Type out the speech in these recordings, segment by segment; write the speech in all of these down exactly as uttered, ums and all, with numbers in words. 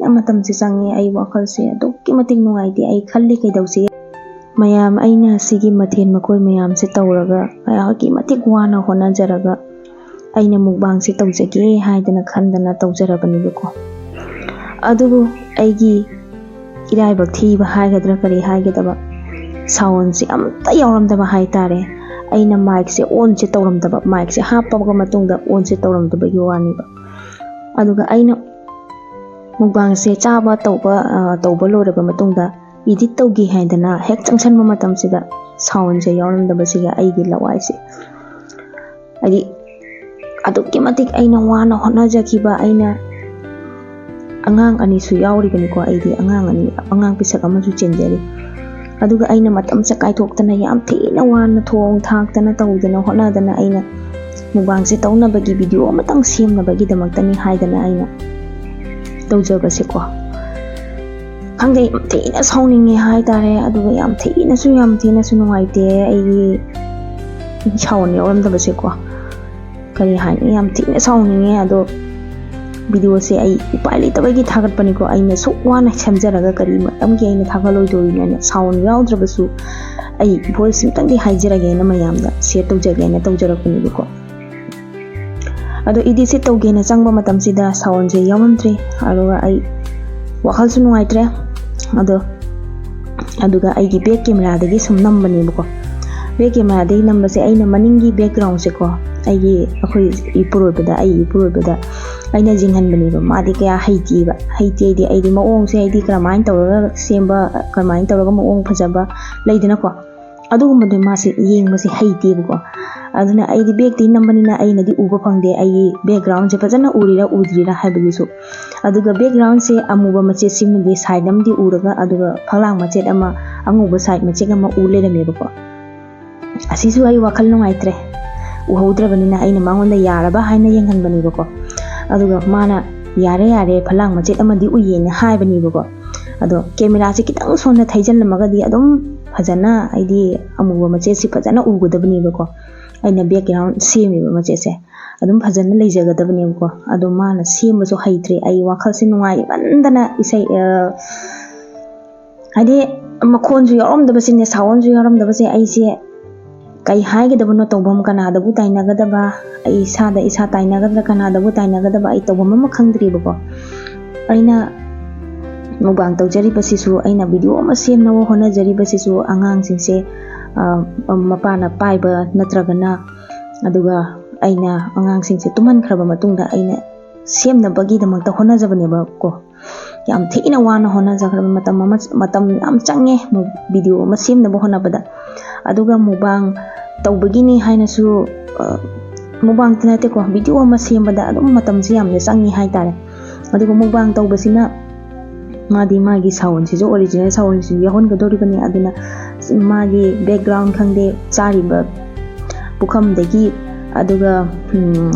ꯊꯤꯅ ꯃꯇꯝꯁꯦ ꯆꯪꯉꯦ꯫ ꯑꯩ ꯋꯥꯈꯜꯁꯦ ꯑꯗꯨꯛꯀꯤ ꯃꯇꯤꯛ ꯅꯨꯡꯉꯥꯏꯇꯦ꯫ ꯑꯩ ꯈꯜꯂꯤ ꯀꯩꯗꯧꯁꯤꯒꯦ? ꯃꯌꯥꯝ, ꯑꯩꯅ ꯁꯤꯒꯤ ꯃꯊꯦꯜ ꯃꯈꯣꯏ ꯃꯌꯥꯝꯁꯦ ꯇꯧꯔꯒ, ꯑꯩꯍꯥꯛꯀꯤ ꯃꯇꯤꯛ ꯋꯥꯅ ꯍꯣꯠꯅꯖꯔꯒ ꯑꯩꯅ ꯃꯨꯛꯕꯥꯡꯁꯦ ꯇꯧꯖꯒꯦ ꯍꯥꯏꯗꯅ ꯈꯟꯗꯅ ꯇꯧꯖꯔꯕꯅꯦꯕꯀꯣ꯫ ꯑꯗꯨꯕꯨ ꯑꯩꯒꯤ ꯏꯔꯥꯏꯕꯛ ꯊꯤꯕ ꯍꯥꯏꯒꯗ꯭ꯔꯥ ꯀꯔꯤ ꯍꯥꯏꯒꯗꯕ, ꯁꯥꯎꯟꯁꯦ ꯑꯝꯇ ꯌꯥꯎꯔꯝꯗꯕ ꯍꯥꯏꯇꯥꯔꯦ꯫ ꯑꯩꯅ ꯃꯥꯏꯛꯁꯦ ꯑꯣꯟꯁꯦ ꯇꯧꯔꯝꯗꯕ, ꯃꯥꯏꯛꯁꯦ ꯍꯥꯞꯄꯕ ꯃꯇꯨꯡꯗ ꯑꯣꯟꯁꯦ ꯇꯧꯔꯝꯗꯕꯒꯤ ꯋꯥꯅꯦꯕ꯫ ꯑꯗꯨꯒ ꯑꯩꯅ ꯃꯨꯛꯕꯥꯡꯁꯦ ꯆꯥꯕ ꯇꯧꯕ, ꯑ, ꯇꯧꯕ ꯂꯣꯏꯔꯕ ꯃꯇꯨꯡꯗ ꯏꯗꯤꯠ ꯇꯧꯒꯦ ꯍꯥꯏꯗꯅ ꯍꯦꯛ ꯆꯪꯁꯟꯕ ꯃꯇꯝꯁꯤꯗ ꯁꯥꯎꯟꯁꯦ ꯌꯥꯎꯔꯝꯗꯕꯁꯤꯒ ꯑꯩꯒꯤ ꯂꯋꯥꯏꯁꯦ, ꯍꯥꯏꯗꯤ, ꯑꯗꯨꯛꯀꯤ ꯃꯇꯤꯛ ꯑꯩꯅ ꯋꯥꯅ ꯍꯣꯠꯅꯖꯈꯤꯕ, ꯑꯩꯅ, ꯑꯉꯥꯡ ꯑꯅꯤꯁꯨ ꯌꯥꯎꯔꯤꯕꯅꯤꯀꯣ꯫ ꯑꯩꯗꯤ ꯑꯉꯥꯡ ꯑꯅꯤ, ꯑꯉꯥꯡ ꯄꯤꯁꯛ ꯑꯃꯁꯨ ꯆꯦꯟꯖꯔꯤ꯫ ꯑꯗꯨꯒ ꯑꯩꯅ ꯃꯇꯝꯁꯦ ꯀꯥꯏꯊꯣꯛꯇꯅ, ꯌꯥꯝ ꯊꯤꯅ ꯋꯥꯅ ꯊꯣꯡ ꯊꯥꯛꯇꯅ ꯇꯧꯗꯅ ꯍꯣꯠꯅꯗꯅ, ꯑꯩꯅ ꯃꯨꯛꯕꯥꯡꯁꯦ ꯇꯧꯅꯕꯒꯤ ꯚꯤꯗꯤꯑꯣ ꯑꯃꯇꯪ ꯁꯦꯝꯅꯕꯒꯤꯗꯃꯛꯇꯅꯤ ꯍꯥꯏꯗꯅ ꯑꯩꯅ ꯇꯧꯖꯕꯁꯦꯀꯣ꯫ ꯈꯪꯗꯦ, ꯌꯥꯝ ꯊꯤꯅ ꯁꯥꯎꯅꯤꯡꯉꯦ ꯍꯥꯏꯇꯥꯔꯦ꯫ ꯑꯗꯨꯒ ꯌꯥꯝ ꯊꯤꯅꯁꯨ, ꯌꯥꯝ ꯊꯤꯅꯁꯨ ꯅꯨꯡꯉꯥꯏꯇꯦ ꯑꯩꯒꯤ ꯁꯥꯎꯟ ꯌꯥꯎꯔꯝꯗꯕꯁꯦꯀꯣ꯫ ꯀꯔꯤ ꯍꯥꯏꯅꯤ, ꯌꯥꯝ ꯊꯤꯅ ꯁꯥꯎꯅꯤꯡꯉꯦ꯫ ꯑꯗꯣ ꯚꯤꯗꯤꯑꯣꯁꯦ ꯑꯩ ꯎꯄꯥꯏ ꯂꯩꯇꯕꯒꯤ ꯊꯥꯒꯠꯄꯅꯤꯀꯣ꯫ ꯑꯩꯅ ꯁꯨꯛ ꯋꯥꯅ ꯁꯦꯝꯖꯔꯒ ꯀꯔꯤ ꯃꯔꯝꯒꯤ ꯑꯩꯅ ꯊꯥꯒꯠꯂꯣꯏꯗꯣꯔꯤꯅꯣꯅ, ꯁꯥꯎꯟ ꯌꯥꯎꯗ꯭ꯔꯕꯁꯨ ꯑꯩ ꯚꯣꯏꯁ ꯑꯝꯇꯪꯗꯤ ꯍꯥꯏꯖꯔꯒꯦꯅ, ꯃꯌꯥꯝꯗ ꯁꯤꯌꯔ ꯇꯧꯖꯒꯦꯅ ꯇꯧꯖꯔꯛꯄꯅꯦꯕꯀꯣ꯫ ꯑꯗꯣ ꯏꯗꯤꯠꯁꯦ ꯇꯧꯒꯦꯅ ꯆꯪꯕ ꯃꯇꯝꯁꯤꯗ ꯁꯥꯎꯟꯁꯦ ꯌꯥꯎꯔꯝꯗ꯭ꯔꯦ꯫ ꯑꯗꯨꯒ ꯑꯩ ꯋꯥꯈꯜꯁꯨ ꯅꯨꯡꯉꯥꯏꯇ꯭ꯔꯦ꯫ ꯑꯗꯣ, ꯑꯗꯨꯒ ꯑꯩꯒꯤ ꯕꯦꯛ ꯀꯦꯃꯦꯔꯥꯗꯒꯤ ꯁꯨꯝ ꯅꯝꯕꯅꯦꯕꯀꯣ꯫ ꯕꯦꯛ ꯀꯦꯃꯦꯔꯥꯗꯒꯤ ꯅꯝꯕꯁꯦ ꯑꯩꯅ ꯃꯅꯤꯡꯒꯤ ꯕꯦꯛꯒ꯭ꯔꯥꯎꯟꯁꯦꯀꯣ, ꯑꯩꯒꯤ, ꯑꯩꯈꯣꯏ ꯏꯄꯨꯔꯣꯏꯕꯗ, ꯑꯩ ꯏꯄꯨꯔꯣꯏꯕꯗ ꯑꯩꯅ ꯌꯦꯡꯍꯟꯕꯅꯦꯕ꯫ ꯃꯥꯗꯤ ꯀꯌꯥ ꯍꯩꯇꯦꯕ꯫ ꯍꯩꯇꯦ ꯍꯥꯏꯗꯤ, ꯑꯩꯗꯤ ꯃꯑꯣꯡꯁꯦ, ꯍꯥꯏꯗꯤ ꯀꯔꯝꯍꯥꯏꯅ ꯇꯧꯔꯒ ꯁꯦꯝꯕ, ꯀꯔꯝꯍꯥꯏꯅ ꯇꯧꯔꯒ ꯃꯑꯣꯡ ꯐꯖꯕ ꯂꯩꯗꯅꯀꯣ, ꯑꯗꯨꯒꯨꯝꯕꯗꯣ ꯃꯥꯁꯦ ꯌꯦꯡꯕꯁꯦ ꯍꯩꯇꯦꯕꯀꯣ꯫ ꯑꯗꯨꯅ ꯑꯩꯗꯤ ꯕꯦꯛꯇꯤ ꯅꯝꯕꯅꯤꯅ ꯑꯩꯅꯗꯤ ꯎꯕ ꯐꯪꯗꯦ, ꯑꯩꯒꯤ ꯕꯦꯛꯒ꯭ꯔꯥꯎꯟꯁꯦ ꯐꯖꯅ ꯎꯔꯤꯔꯥ ꯎꯗ꯭ꯔꯤꯔꯥ ꯍꯥꯏꯕꯗꯨꯁꯨ꯫ ꯑꯗꯨꯒ ꯕꯦꯛꯒ꯭ꯔꯥꯎꯟꯁꯦ ꯑꯃꯨꯕ ꯃꯆꯦꯠꯁꯤꯃꯗꯤ ꯁꯥꯏꯠ ꯑꯃꯗꯤ ꯎꯔꯒ, ꯑꯗꯨꯒ ꯐꯛꯂꯥꯡ ꯃꯆꯦꯠ ꯑꯃ, ꯑꯉꯧꯕ ꯁꯥꯏꯠ ꯃꯆꯦꯠ ꯑꯃ ꯎ ꯂꯩꯔꯝꯃꯦꯕꯀꯣ꯫ ꯑꯁꯤꯁꯨ ꯑꯩ ꯋꯥꯈꯜ ꯅꯨꯡꯉꯥꯏꯇ꯭ꯔꯦ꯫ ꯎꯍꯧꯗ꯭ꯔꯕꯅꯤꯅ ꯑꯩꯅ ꯃꯉꯣꯟꯗ ꯌꯥꯔꯕ ꯍꯥꯏꯅ ꯌꯦꯡꯍꯟꯕꯅꯦꯕꯀꯣ꯫ ꯑꯗꯨꯒ ꯃꯥꯅ, "ꯌꯥꯔꯦ, ꯌꯥꯔꯦ, ꯐꯛꯂꯥꯡ ꯃꯆꯦꯠ ꯑꯃꯗꯤ ꯎꯏꯌꯦꯅ" ꯍꯥꯏꯕꯅꯦꯕꯀꯣ꯫ ꯑꯗꯣ ꯀꯦꯃꯦꯔꯥꯁꯦ ꯈꯤꯇꯪ ꯁꯣꯝꯗ ꯊꯩꯖꯤꯜꯂꯝꯃꯒꯗꯤ ꯑꯗꯨꯝ ꯐꯖꯅ, ꯍꯥꯏꯗꯤ ꯑꯃꯨꯕ ꯃꯆꯦꯠꯁꯤ ꯐꯖꯅ ꯎꯒꯗꯕꯅꯦꯕꯀꯣ꯫ ꯑꯩꯅ ꯕꯦꯛꯒ꯭ꯔꯥꯎꯟ ꯁꯦꯝꯃꯤꯕ ꯃꯆꯦꯠꯁꯦ꯫ ꯑꯗꯨꯝ ꯐꯖꯅ ꯂꯩꯖꯒꯗꯕꯅꯦꯕꯀꯣ꯫ ꯑꯗꯣ ꯃꯥꯅ ꯁꯦꯝꯕꯁꯨ ꯍꯩꯇ꯭ꯔꯦ꯫ ꯑꯩ ꯋꯥꯈꯜꯁꯦ ꯅꯨꯡꯉꯥꯏꯃꯟꯗꯅ ꯏꯁꯩ, ꯑ, ꯍꯥꯏꯗꯤ ꯃꯈꯣꯟꯁꯨ ꯌꯥꯎꯔꯝꯗꯕꯁꯤꯅꯦ, soundꯁꯨ ꯌꯥꯎꯔꯝꯗꯕꯁꯦ, ꯑꯩꯁꯦ ꯀꯩ ꯍꯥꯏꯒꯗꯕꯅꯣ ꯇꯧꯐꯝ, ꯀꯅꯥꯗꯕꯨ ꯇꯥꯏꯅꯒꯗꯕ, ꯑꯩ ꯏꯁꯥꯗ ꯏꯁꯥ ꯇꯥꯏꯅꯒꯗ꯭ꯔꯥ, ꯀꯅꯥꯗꯕꯨ ꯇꯥꯏꯅꯒꯗꯕ, ꯑꯩ ꯇꯧꯐꯝ ꯑꯃ ꯈꯪꯗ꯭ꯔꯤꯕꯀꯣ꯫ ꯑꯩꯅ mukbang ꯇꯧꯖꯔꯤꯕꯁꯤꯁꯨ, ꯑꯩꯅ video ꯑꯃ ꯁꯦꯝꯅꯕ ꯍꯣꯠꯅꯖꯔꯤꯕꯁꯤꯁꯨ ꯑꯉꯥꯡꯁꯤꯡꯁꯦ, ꯑ, ꯃꯄꯥꯅ ꯄꯥꯏꯕ ꯅꯠꯇ꯭ꯔꯒꯅ, ꯑꯗꯨꯒ ꯑꯩꯅ ꯑꯉꯥꯡꯁꯤꯡꯁꯦ ꯇꯨꯝꯍꯟꯈ꯭ꯔꯕ ꯃꯇꯨꯡꯗ ꯑꯩꯅ ꯁꯦꯝꯅꯕꯒꯤꯗꯃꯛꯇ ꯍꯣꯠꯅꯖꯕꯅꯦꯕꯀꯣ꯫ ꯌꯥꯝ ꯊꯤꯅ ꯋꯥꯅ ꯍꯣꯠꯅꯖꯈ꯭ꯔꯕ ꯃꯇꯝ ꯑꯃ, ꯃꯇꯝ ꯌꯥꯝ ꯆꯪꯉꯦ video ꯑꯃ ꯁꯦꯝꯅꯕ ꯍꯣꯠꯅꯕꯗ꯫ ꯑꯗꯨꯒ mukbang ꯇꯧꯕꯒꯤꯅꯤ ꯍꯥꯏꯅꯁꯨ, ꯑ, mukbangꯇ ꯅꯠꯇꯦꯀꯣ, video ꯑꯃ ꯁꯦꯝꯕꯗ ꯑꯗꯨꯝ ꯃꯇꯝꯁꯦ ꯌꯥꯝꯅ ꯆꯪꯉꯤ ꯍꯥꯏꯇꯥꯔꯦ꯫ ꯑꯗꯨꯒ mukbang ꯇꯧꯕꯁꯤꯅ ꯃꯥꯗꯤ ꯃꯥꯒꯤ soundꯁꯤꯁꯨ, original soundꯁꯤꯁꯨ ꯌꯥꯎꯍꯟꯒꯗꯧꯔꯤꯕꯅꯤ꯫ ꯑꯗꯨꯅ ꯃꯥꯒꯤ background ꯈꯪꯗꯦ, ꯆꯥꯔꯤꯕ ꯄꯨꯈꯝꯗꯒꯤ, ꯑꯗꯨꯒ, ꯎꯝ,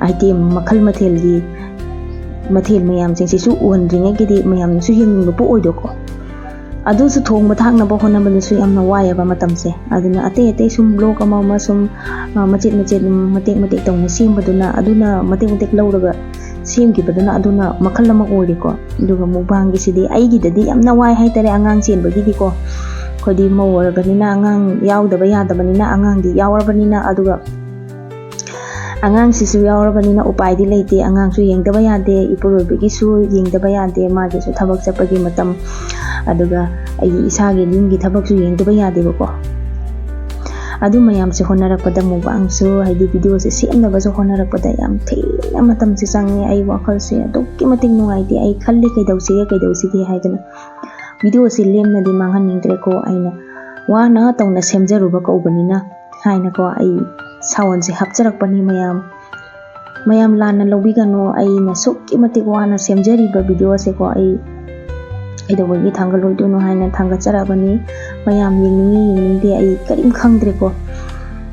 item ꯃꯈꯜ ꯃꯊꯦꯜꯒꯤ ꯃꯊꯦꯜ ꯃꯌꯥꯝꯁꯤꯡꯁꯤꯁꯨ ꯎꯍꯟꯗ꯭ꯔꯤꯉꯩꯒꯤꯗꯤ ꯃꯌꯥꯝꯅꯁꯨ ꯌꯦꯡꯅꯤꯡꯕ ꯄꯣꯛꯑꯣꯏꯗꯣꯀꯣ꯫ ꯑꯗꯨꯁꯨ ꯊꯣꯡꯕ ꯊꯥꯛꯅꯕ ꯍꯣꯠꯅꯕꯗꯁꯨ ꯌꯥꯝꯅ ꯋꯥꯏꯑꯦꯕ ꯃꯇꯝꯁꯦ꯫ ꯑꯗꯨꯅ ꯑꯇꯩ ꯑꯇꯩ ꯁꯨꯝ vlog ꯑꯃ ꯑꯃ ꯁꯨꯝ, ꯑ, ꯃꯆꯦꯠ ꯃꯆꯦꯠ, ꯎꯝ, ꯃꯇꯦꯛ ꯃꯇꯦꯛ ꯇꯧꯅ ꯁꯦꯝꯕꯗꯨꯅ, ꯑꯗꯨꯅ ꯃꯇꯦꯛ ꯃꯇꯦꯛ ꯂꯧꯔꯒ ꯁꯦꯝꯈꯤꯕꯗꯨꯅ ꯑꯗꯨꯅ ꯃꯈꯜ ꯑꯃ ꯑꯣꯏꯔꯦꯀꯣ꯫ ꯑꯗꯨꯒ mukbangꯒꯤꯁꯤꯗꯤ ꯑꯩꯒꯤꯗꯗꯤ ꯌꯥꯝꯅ ꯋꯥꯏ ꯍꯥꯏꯇꯥꯔꯦ, ꯑꯉꯥꯡ ꯆꯦꯟꯕꯒꯤꯗꯤꯀꯣ꯫ ꯑꯩꯈꯣꯏꯗꯤ ꯃꯧ ꯑꯣꯏꯔꯕꯅꯤꯅ, ꯑꯉꯥꯡ ꯌꯥꯎꯗꯕ ꯌꯥꯗꯕꯅꯤꯅ, ꯑꯉꯥꯡꯗꯤ ꯌꯥꯎꯔꯕꯅꯤꯅ, ꯑꯗꯨꯒ ꯑꯉꯥꯡꯁꯤꯁꯨ ꯌꯥꯎꯔꯕꯅꯤꯅ ꯎꯄꯥꯏꯗꯤ ꯂꯩꯇꯦ꯫ ꯑꯉꯥꯡꯁꯨ ꯌꯦꯡꯗꯕ ꯌꯥꯗꯦ, ꯏꯄꯨꯔꯣꯏꯕꯒꯤꯁꯨ ꯌꯦꯡꯗꯕ ꯌꯥꯗꯦ, ꯃꯥꯒꯤꯁꯨ ꯊꯕꯛ ꯆꯠꯄꯒꯤ ꯃꯇꯝ, ꯑꯗꯨꯒ ꯑꯩꯒꯤ ꯏꯁꯥꯒꯤ ꯌꯨꯝꯒꯤ ꯊꯕꯛꯁꯨ ꯌꯦꯡꯗꯕ ꯌꯥꯗꯦꯕꯀꯣ꯫ ꯑꯗꯨ ꯃꯌꯥꯝꯁꯦ ꯍꯣꯠꯅꯔꯛꯄꯗ, mukbangꯁꯨ, ꯍꯥꯏꯗꯤ videoꯁꯦ ꯁꯦꯝꯅꯕꯁꯨ ꯍꯣꯠꯅꯔꯛꯄꯗ ꯌꯥꯝ ꯊꯤꯅ ꯃꯇꯝꯁꯦ ꯆꯪꯉꯦ꯫ ꯑꯩ ꯋꯥꯈꯜꯁꯦ ꯑꯗꯨꯛꯀꯤ ꯃꯇꯤꯛ ꯅꯨꯡꯉꯥꯏꯇꯦ꯫ ꯑꯩ ꯈꯜꯂꯤ, "ꯀꯩꯗꯧꯁꯤꯒꯦ, ꯀꯩꯗꯧꯁꯤꯒꯦ?" ꯍꯥꯏꯗꯅ꯫ Videoꯁꯦ ꯂꯦꯝꯅꯗꯤ ꯃꯥꯡꯍꯟꯅꯤꯡꯗ꯭ꯔꯦꯀꯣ, ꯑꯩꯅ ꯋꯥꯅ ꯇꯧꯅ ꯁꯦꯝꯖꯔꯨꯕ ꯀꯧꯕꯅꯤꯅ ꯍꯥꯏꯅꯀꯣ, ꯑꯩ soundꯁꯦ ꯍꯥꯞꯆꯔꯛꯄꯅꯤ ꯃꯌꯥꯝ꯫ ꯃꯌꯥꯝ ꯂꯥꯟꯅ ꯂꯧꯕꯤꯒꯅꯨ, ꯑꯩꯅ ꯑꯁꯨꯛꯀꯤ ꯃꯇꯤꯛ ꯋꯥꯅ ꯁꯦꯝꯖꯔꯤꯕ videoꯁꯦꯀꯣ, ꯑꯩ ꯀꯩꯗꯧꯕꯒꯤ ꯊꯥꯡꯒꯠꯂꯣꯏꯗꯣꯏꯅꯣ ꯍꯥꯏꯅ ꯊꯥꯡꯒꯠꯆꯔꯛꯑꯕꯅꯤ꯫ ꯃꯌꯥꯝ ꯌꯦꯡꯅꯤꯡꯉꯤ ꯌꯦꯡꯅꯤꯡꯗꯦ ꯑꯩ ꯀꯔꯤꯝ ꯈꯪꯗ꯭ꯔꯦꯀꯣ꯫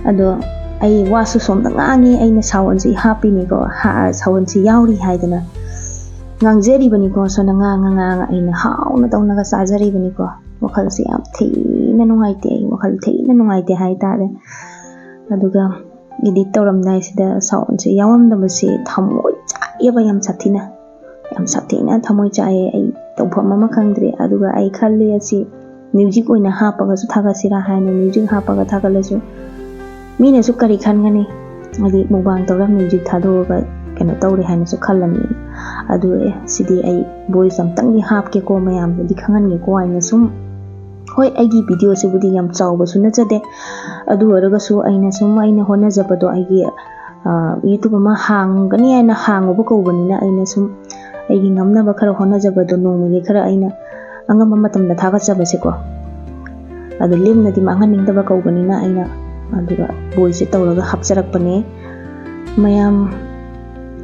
ꯑꯗꯣ ꯑꯩ ꯋꯥꯁꯨ ꯁꯣꯝꯗ ꯉꯥꯡꯉꯤ, ꯑꯩꯅ soundꯁꯤ ꯍꯥꯞꯄꯤꯅꯤꯀꯣ, ꯍꯥ-, soundꯁꯤ ꯌꯥꯎꯔꯤ ꯍꯥꯏꯗꯅ ꯉꯥꯡꯖꯔꯤꯕꯅꯤꯀꯣ꯫ ꯁꯣꯝꯗ ꯉꯥꯡꯉ ꯉꯥꯡꯉ ꯑꯩꯅ ꯍꯥꯎꯅ ꯇꯧꯅꯒ ꯆꯥꯖꯔꯤꯕꯅꯤꯀꯣ꯫ ꯋꯥꯈꯜꯁꯦ ꯌꯥꯝ ꯊꯤꯅ ꯅꯨꯡꯉꯥꯏꯇꯦ, ꯑꯩ ꯋꯥꯈꯜ ꯊꯤꯅ ꯅꯨꯡꯉꯥꯏꯇꯦ ꯍꯥꯏꯇꯥꯔꯦ꯫ ꯑꯗꯨꯒ ꯏꯗꯤꯠ ꯇꯧꯔꯝꯗꯥꯏꯁꯤꯗ ꯁꯥꯎꯟꯁꯦ ꯌꯥꯎꯔꯝꯗꯕꯁꯦ ꯊꯃꯣꯏ ꯆꯥꯛꯑꯦꯕ, ꯌꯥꯝ ꯁꯥꯊꯤꯅ, ꯌꯥꯝ ꯁꯥꯊꯤꯅ ꯊꯃꯣꯏ ꯆꯥꯛꯑꯦ꯫ ꯑꯩ ꯇꯧꯐꯝ ꯑꯃ ꯈꯪꯗ꯭ꯔꯦ꯫ ꯑꯗꯨꯒ ꯑꯩ ꯈꯜꯂꯦ, ꯑꯁꯤ ꯃ꯭ꯌꯨꯖꯤꯛ ꯑꯣꯏꯅ ꯍꯥꯞꯄꯒꯁꯨ ꯊꯥꯒꯠꯁꯤꯔꯥ ꯍꯥꯏꯅ, ꯃ꯭ꯌꯨꯖꯤꯛ ꯍꯥꯞꯄꯒ ꯊꯥꯒꯠꯂꯁꯨ ꯃꯤꯅꯁꯨ ꯀꯔꯤ ꯈꯟꯒꯅꯤ, ꯍꯥꯏꯗꯤ ꯃꯨꯛꯕꯥꯡ ꯇꯧꯔ ꯃ꯭ꯌꯨꯖꯤꯛ ꯊꯥꯗꯣꯛꯑꯒ ꯀꯩꯅꯣ ꯇꯧꯔꯦ ꯍꯥꯏꯅꯁꯨ ꯈꯜꯂꯅꯤ꯫ ꯑꯗꯨ ꯑꯦ, ꯁꯤꯗꯤ ꯑꯩ ꯚꯣꯏꯁ ꯑꯝꯇꯪꯗꯤ ꯍꯥꯞꯀꯦꯀꯣ, ꯃꯌꯥꯝꯗꯗꯤ ꯈꯪꯍꯟꯒꯦꯀꯣ ꯍꯥꯏꯅ ꯁꯨꯝ, ꯍꯣꯏ, ꯑꯩꯒꯤ ꯚꯤꯗꯤꯑꯣꯁꯤꯕꯨꯗꯤ ꯌꯥꯝ ꯆꯥꯎꯕꯁꯨ ꯅꯠꯆꯗꯦ, ꯑꯗꯨ ꯑꯣꯏꯔꯒꯁꯨ ꯑꯩꯅ ꯁꯨꯝ ꯑꯩꯅ ꯍꯣꯠꯅꯖꯕꯗꯣ, ꯑꯩꯒꯤ ꯌꯨꯇ꯭ꯌꯨꯕ ꯑꯃ ꯍꯥꯡꯒꯅꯤ ꯍꯥꯏꯅ ꯍꯥꯡꯉꯨꯕ ꯀꯧꯕꯅꯤꯅ, ꯑꯩꯅ ꯁꯨꯝ ꯑꯩꯒꯤ ꯉꯝꯅꯕ ꯈꯔ ꯍꯣꯠꯅꯖꯕꯗꯣ, ꯅꯣꯡꯃꯒꯤ ꯈꯔ ꯑꯩꯅ ꯑꯉꯝꯕ ꯃꯇꯝꯗ ꯊꯥꯒꯠꯆꯕꯁꯦꯀꯣ, ꯑꯗꯨ ꯂꯦꯝꯅꯗꯤ ꯃꯥꯡꯍꯟꯅꯤꯡꯗꯕ ꯀꯧꯕꯅꯤꯅ ꯑꯩꯅ ꯑꯗꯨꯒ ꯚꯣꯏꯁꯁꯦ ꯇꯧꯔꯒ ꯍꯥꯞꯆꯔꯛꯄꯅꯦ꯫ ꯃꯌꯥꯝ,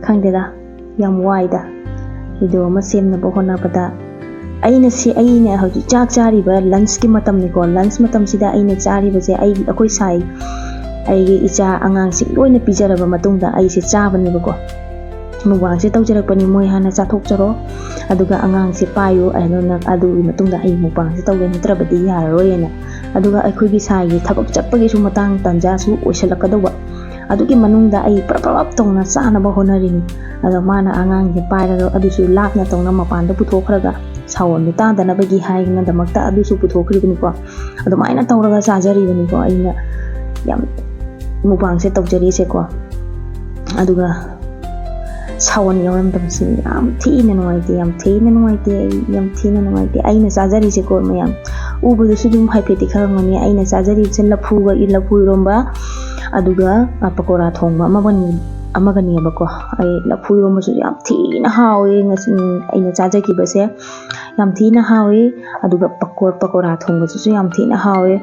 ꯈꯪꯗꯦꯗ, ꯌꯥꯝ ꯋꯥꯏꯗ꯫ ꯚꯤꯗꯤꯑꯣ ꯑꯃ ꯁꯦꯝꯅꯕ ꯍꯣꯠꯅꯕꯗ ꯑꯩꯅ ꯁꯤ, ꯑꯩꯅ ꯍꯧꯖꯤꯛ ꯆꯥꯛ ꯆꯥꯔꯤꯕ ꯂꯟꯁꯀꯤ ꯃꯇꯝꯅꯤꯀꯣ꯫ ꯂꯟꯁ ꯃꯇꯝꯁꯤꯗ ꯑꯩꯅ ꯆꯥꯔꯤꯕꯁꯦ, ꯑꯩ, ꯑꯩꯈꯣꯏ ꯁꯥꯏ, ꯑꯩꯒꯤ ꯏꯆꯥ, ꯑꯉꯥꯡꯁꯤꯡ ꯂꯣꯏꯅ ꯄꯤꯖꯔꯕ ꯃꯇꯨꯡꯗ ꯑꯩꯁꯦ ꯆꯥꯕꯅꯦꯕꯀꯣ꯫ ꯃꯨꯛꯕꯥꯡꯁꯦ ꯇꯧꯖꯔꯛꯄꯅꯤ, ꯃꯣꯏ ꯍꯥꯟꯅ ꯆꯥꯊꯣꯛꯆꯔꯣ, ꯑꯗꯨꯒ ꯑꯉꯥꯡꯁꯦ ꯄꯥꯏꯌꯨ, ꯑꯗꯨꯅ ꯑꯗꯨꯒꯤ ꯃꯇꯨꯡꯗ ꯑꯩ ꯃꯨꯛꯕꯥꯡꯁꯦ ꯇꯧꯒꯦ, ꯅꯠꯇ꯭ꯔꯕꯗꯤ ꯌꯥꯔꯔꯣꯏꯅ꯫ ꯑꯗꯨꯒ ꯑꯩꯈꯣꯏꯒꯤ ꯁꯥꯏꯒꯤ ꯊꯕꯛ ꯆꯠꯄꯒꯤꯁꯨ ꯃꯇꯥꯡ ꯇꯥꯟꯖꯥꯁꯨ ꯑꯣꯏꯁꯜꯂꯛꯀꯗꯧꯕ꯫ ꯑꯗꯨꯒꯤ ꯃꯅꯨꯡꯗ ꯑꯩ ꯄ꯭ꯔꯞ ꯄ꯭ꯔꯞ ꯇꯧꯅ ꯆꯥꯅꯕ ꯍꯣꯠꯅꯔꯤꯅꯤ꯫ ꯑꯗꯣ ꯃꯥꯅ ꯑꯉꯥꯡꯁꯦ ꯄꯥꯏꯔꯒ ꯑꯗꯨꯁꯨ ꯂꯥꯞꯅ ꯇꯧꯅ ꯃꯄꯥꯟꯗ ꯄꯨꯊꯣꯛꯈ꯭ꯔꯒ ꯁꯥꯎꯟꯗꯣ ꯇꯥꯗꯅꯕꯒꯤ ꯍꯥꯏꯅꯗꯃꯛꯇ ꯑꯗꯨꯁꯨ ꯄꯨꯊꯣꯛꯈ꯭ꯔꯤꯕꯅꯤꯀꯣ꯫ ꯑꯗꯨꯃꯥꯏꯅ ꯇꯧꯔꯒ ꯆꯥꯖꯔꯤꯕꯅꯤꯀꯣ꯫ ꯑꯩꯅ ꯌꯥꯝ ꯃꯨꯛꯕꯥꯡꯁꯦ ꯇꯧꯖꯔꯤꯁꯦꯀꯣ꯫ ꯑꯗꯨꯒ ꯁꯥꯎꯟ ꯌꯥꯎꯔꯝꯗꯕꯁꯦ ꯌꯥꯝ ꯊꯤꯅ ꯅꯨꯡꯉꯥꯏꯇꯦ, ꯌꯥꯝ ꯊꯤꯅ ꯅꯨꯡꯉꯥꯏꯇꯦ, ꯑꯩ ꯌꯥꯝ ꯊꯤꯅ ꯅꯨꯡꯉꯥꯏꯇꯦ꯫ ꯑꯩꯅ ꯆꯥꯖꯔꯤꯁꯦꯀꯣ ꯃꯌꯥꯝ, ꯎꯕꯗꯁꯨ ꯑꯗꯨꯝ ꯍꯥꯏꯐꯦꯠꯇꯤ ꯈꯪꯉꯝꯒꯅꯤ꯫ ꯑꯩꯅ ꯆꯥꯖꯔꯤꯕꯁꯦ ꯂꯐꯨꯒ ꯏ-, ꯂꯐꯨ ꯏꯔꯣꯝꯕ, ꯑꯗꯨꯒ, ꯑ, ꯄꯀꯣꯔꯥ ꯊꯣꯡꯕ ꯑꯃꯒꯅꯤ-, ꯑꯃꯒꯅꯦꯕꯀꯣ꯫ ꯑꯩ ꯂꯐꯨ ꯏꯔꯣꯝꯕꯁꯨ ꯌꯥꯝ ꯊꯤꯅ ꯍꯥꯎꯋꯦ ꯉꯁꯤ, ꯎꯝ, ꯑꯩꯅ ꯆꯥꯖꯈꯤꯕꯁꯦ ꯌꯥꯝ ꯊꯤꯅ ꯍꯥꯎꯋꯦ꯫ ꯑꯗꯨꯒ ꯄꯀꯣ-, ꯄꯀꯣꯔꯥ ꯊꯣꯡꯕꯁꯤꯁꯨ ꯌꯥꯝ ꯊꯤꯅ ꯍꯥꯎꯋꯦ꯫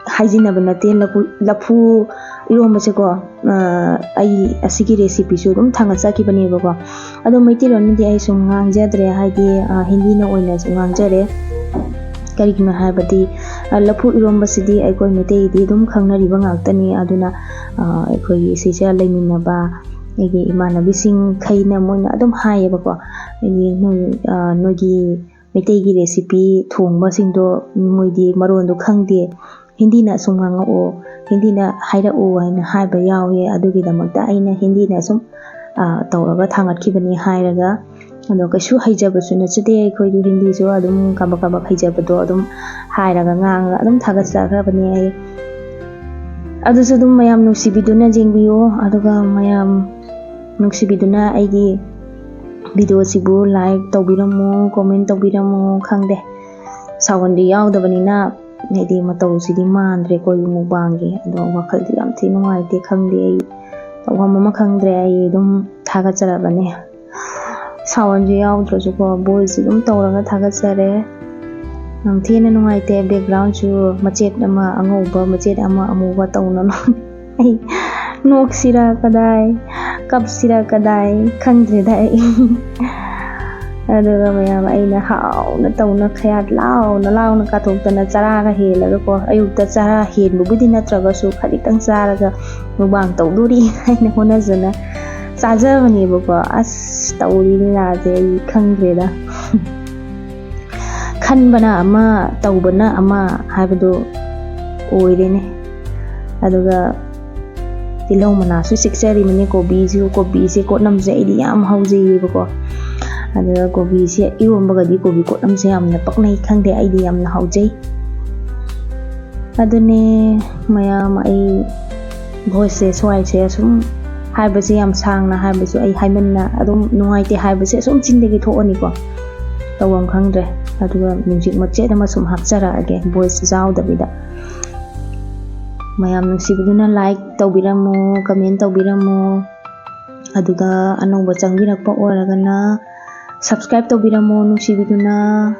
ꯍꯥꯏꯖꯤꯟꯅꯕ ꯅꯠꯇꯦ, ꯂꯐꯨ, ꯂꯐꯨ ꯏꯔꯣꯝꯕꯁꯦꯀꯣ, ꯑ, ꯑꯩ ꯑꯁꯤꯒꯤ ꯔꯦꯁꯤꯄꯤꯁꯨ ꯑꯗꯨꯝ ꯊꯥꯡꯒꯠꯆꯈꯤꯕꯅꯦꯕꯀꯣ꯫ ꯑꯗꯣ ꯃꯩꯇꯩꯂꯣꯟꯗꯗꯤ ꯑꯩ ꯁꯨꯝ ꯉꯥꯡꯖꯗ꯭ꯔꯦ, ꯍꯥꯏꯗꯤ, ꯑ, ꯍꯤꯟꯗꯤꯅ ꯑꯣꯏꯅꯁꯨ ꯉꯥꯡꯖꯔꯦ꯫ ꯀꯔꯤꯒꯤꯅꯣ ꯍꯥꯏꯕꯗꯤ, ꯑ, ꯂꯐꯨ ꯏꯔꯣꯝꯕꯁꯤꯗꯤ ꯑꯩꯈꯣꯏ ꯃꯩꯇꯩꯒꯤꯗꯤ ꯑꯗꯨꯝ ꯈꯪꯅꯔꯤꯕ ꯉꯥꯛꯇꯅꯤ꯫ ꯑꯗꯨꯅ, ꯑ, ꯑꯩꯈꯣꯏꯒꯤ ꯁꯤꯗ ꯂꯩꯃꯤꯟꯅꯕ ꯑꯩꯒꯤ ꯏꯃꯥꯟꯅꯕꯤꯁꯤꯡꯈꯩꯅ ꯃꯣꯏꯅ ꯑꯗꯨꯝ ꯍꯥꯏꯌꯦꯕꯀꯣ, ꯍꯥꯏꯗꯤ, "ꯅꯣꯏ, ꯑ, ꯅꯣꯏꯒꯤ ꯃꯩꯇꯩꯒꯤ ꯔꯦꯁꯤꯄꯤ ꯊꯣꯡꯕꯁꯤꯡꯗꯣ ꯃꯣꯏꯗꯤ ꯃꯔꯣꯟꯗꯣ ꯈꯪꯗꯦ, ꯍꯤꯟꯗꯤꯅ ꯑꯁꯨꯝ ꯉꯥꯡꯉꯛꯑꯣ, ꯍꯤꯟꯗꯤꯅ ꯍꯥꯏꯔꯛꯑꯣ ꯍꯥꯏꯅ ꯍꯥꯏꯕ ꯌꯥꯎꯋꯦ꯫ ꯑꯗꯨꯒꯤꯗꯃꯛꯇ ꯑꯩꯅ ꯍꯤꯟꯗꯤꯅ ꯑꯁꯨꯝ, ꯑ, ꯇꯧꯔꯒ ꯊꯥꯡꯒꯠꯈꯤꯕꯅꯤ ꯍꯥꯏꯔꯒ, ꯑꯗꯣ ꯀꯩꯁꯨ ꯍꯩꯖꯕꯁꯨ ꯅꯠꯆꯗꯦ ꯑꯩꯈꯣꯏꯗꯤ, ꯍꯤꯟꯗꯤꯁꯨ ꯑꯗꯨꯝ ꯀꯕꯛ ꯀꯕꯛ ꯍꯩꯖꯕꯗꯣ ꯑꯗꯨꯝ ꯍꯥꯏꯔꯒ ꯉꯥꯡꯉꯒ ꯑꯗꯨꯝ ꯊꯥꯒꯠꯆꯈ꯭ꯔꯕꯅꯦ ꯑꯩ꯫ ꯑꯗꯨꯁꯨ ꯑꯗꯨꯝ ꯃꯌꯥꯝ ꯅꯨꯡꯁꯤꯕꯤꯗꯨꯅ ꯌꯦꯡꯕꯤꯌꯨ, ꯑꯗꯨꯒ ꯃꯌꯥꯝ ꯅꯨꯡꯁꯤꯕꯤꯗꯨꯅ ꯑꯩꯒꯤ ꯚꯤꯗꯤꯑꯣꯁꯤꯕꯨ like ꯇꯧꯕꯤꯔꯝꯃꯨ, comment ꯇꯧꯕꯤꯔꯝꯃꯨ꯫ ꯈꯪꯗꯦ, ꯁꯥꯎꯟꯗꯤ ꯌꯥꯎꯗꯕꯅꯤꯅ ꯍꯥꯏꯗꯤ ꯃꯇꯧꯁꯤꯗꯤ ꯃꯥꯟꯗ꯭ꯔꯦꯀꯣ ꯌꯨꯝ ꯃꯨꯛꯕꯥꯡꯒꯤ꯫ ꯑꯗꯣ ꯋꯥꯈꯜꯗꯤ ꯌꯥꯝ ꯊꯤ ꯅꯨꯡꯉꯥꯏꯇꯦ, ꯈꯪꯗꯦ, ꯑꯩ ꯇꯧꯐꯝ ꯑꯃ ꯈꯪꯗ꯭ꯔꯦ꯫ ꯑꯩ ꯑꯗꯨꯝ ꯊꯥꯒꯠꯆꯔꯕꯅꯦ, ꯁꯥꯎꯟꯁꯦ ꯌꯥꯎꯗ꯭ꯔꯁꯨꯀꯣ, ꯚꯣꯏꯁꯁꯦ ꯑꯗꯨꯝ ꯇꯧꯔꯒ ꯊꯥꯒꯠꯆꯔꯦ꯫ ꯌꯥꯝ ꯊꯤꯅ ꯅꯨꯡꯉꯥꯏꯇꯦ, ꯕꯦꯛꯒ꯭ꯔꯥꯎꯟꯁꯨ ꯃꯆꯦꯠ ꯑꯃ ꯑꯉꯧꯕ, ꯃꯆꯦꯠ ꯑꯃ ꯑꯃꯨꯕ ꯇꯧꯅ꯫ ꯑꯩ ꯅꯣꯛꯁꯤꯔꯥ ꯀꯗꯥꯏ, ꯀꯞꯁꯤꯔꯥ ꯀꯗꯥꯏ, ꯈꯪꯗ꯭ꯔꯦꯗ ꯑꯩ꯫ ꯑꯗꯨꯒ ꯃꯌꯥꯝ, ꯑꯩꯅ ꯍꯥꯎꯅ ꯇꯧꯅ ꯈꯌꯥꯠ ꯂꯥꯎꯅ ꯂꯥꯎꯅ ꯀꯥꯊꯣꯛꯇꯅ ꯆꯔꯥꯒ ꯍꯦꯜꯂꯒꯀꯣ, ꯑꯌꯨꯛꯇ ꯆꯔꯥ ꯍꯦꯟꯕꯕꯨꯗꯤ ꯅꯠꯇ꯭ꯔꯒꯁꯨ ꯈꯖꯤꯛꯇꯪ ꯆꯥꯔꯒ ꯃꯨꯛꯕꯥꯡ ꯇꯧꯗꯣꯔꯤ ꯍꯥꯏꯅ ꯍꯣꯠꯅꯖꯅ ꯆꯥꯖꯕꯅꯦꯕꯀꯣ꯫ ꯑꯁ, ꯇꯧꯔꯤ ꯂꯤꯂꯥꯁꯦ ꯑꯩ ꯈꯪꯗ꯭ꯔꯦꯗ꯫ ꯈꯟꯕꯅ ꯑꯃ, ꯇꯧꯕꯅ ꯑꯃ ꯍꯥꯏꯕꯗꯨ ꯑꯣꯏꯔꯦꯅꯦ꯫ ꯑꯗꯨꯒ ꯇꯤꯜꯍꯧ ꯃꯅꯥꯁꯨ ꯆꯤꯛꯆꯔꯤꯕꯅꯤ, ꯀꯣꯕꯤꯁꯨ, ꯀꯣꯕꯤꯁꯦ ꯀꯣꯠꯅꯝꯁꯦ ꯑꯩꯗꯤ ꯌꯥꯝ ꯍꯧꯖꯩꯌꯦꯕꯀꯣ꯫ ꯑꯗꯨꯒ ꯀꯣꯕꯤꯁꯦ ꯏꯔꯣꯝꯕꯒꯗꯤ ꯀꯣꯕꯤ ꯀꯣꯠꯅꯝꯁꯦ ꯌꯥꯝꯅ ꯄꯛꯅꯩ, ꯈꯪꯗꯦ, ꯑꯩꯗꯤ ꯌꯥꯝꯅ ꯍꯧꯖꯩ꯫ ꯑꯗꯨꯅꯦ ꯃꯌꯥꯝ, ꯑꯩ ꯚꯣꯏꯁꯁꯦ ꯁ꯭ꯋꯥꯏꯁꯦ ꯑꯁꯨꯝ ꯍꯥꯏꯕꯁꯦ ꯌꯥꯝ ꯁꯥꯡꯅ ꯍꯥꯏꯕꯁꯨ ꯑꯩ ꯍꯥꯏꯃꯟꯅ ꯑꯗꯨꯝ ꯅꯨꯡꯉꯥꯏꯇꯦ ꯍꯥꯏꯕꯁꯦ ꯑꯁꯨꯝ ꯆꯤꯟꯗꯒꯤ ꯊꯣꯛꯑꯅꯤꯀꯣ꯫ ꯇꯧꯐꯝ ꯈꯪꯗ꯭ꯔꯦ꯫ ꯑꯗꯨꯒ ꯃ꯭ꯌꯨꯖꯤꯛ ꯃꯆꯦꯠ ꯑꯃ ꯁꯨꯝ ꯍꯥꯞꯆꯔꯛꯑꯒꯦ, ꯚꯣꯏꯁ ꯌꯥꯎꯗꯕꯤꯗ꯫ ꯃꯌꯥꯝ ꯅꯨꯡꯁꯤꯕꯤꯗꯨꯅ like ꯇꯧꯕꯤꯔꯝꯃꯨ, comment ꯇꯧꯕꯤꯔꯝꯃꯨ꯫ ꯑꯗꯨꯒ ꯑꯅꯧꯕ ꯆꯪꯕꯤꯔꯛꯄ ꯑꯣꯏꯔꯒꯅ subscribe ꯇꯧꯕꯤꯔꯝꯃꯨ ꯅꯨꯡꯁꯤꯕꯤꯗꯨꯅ꯫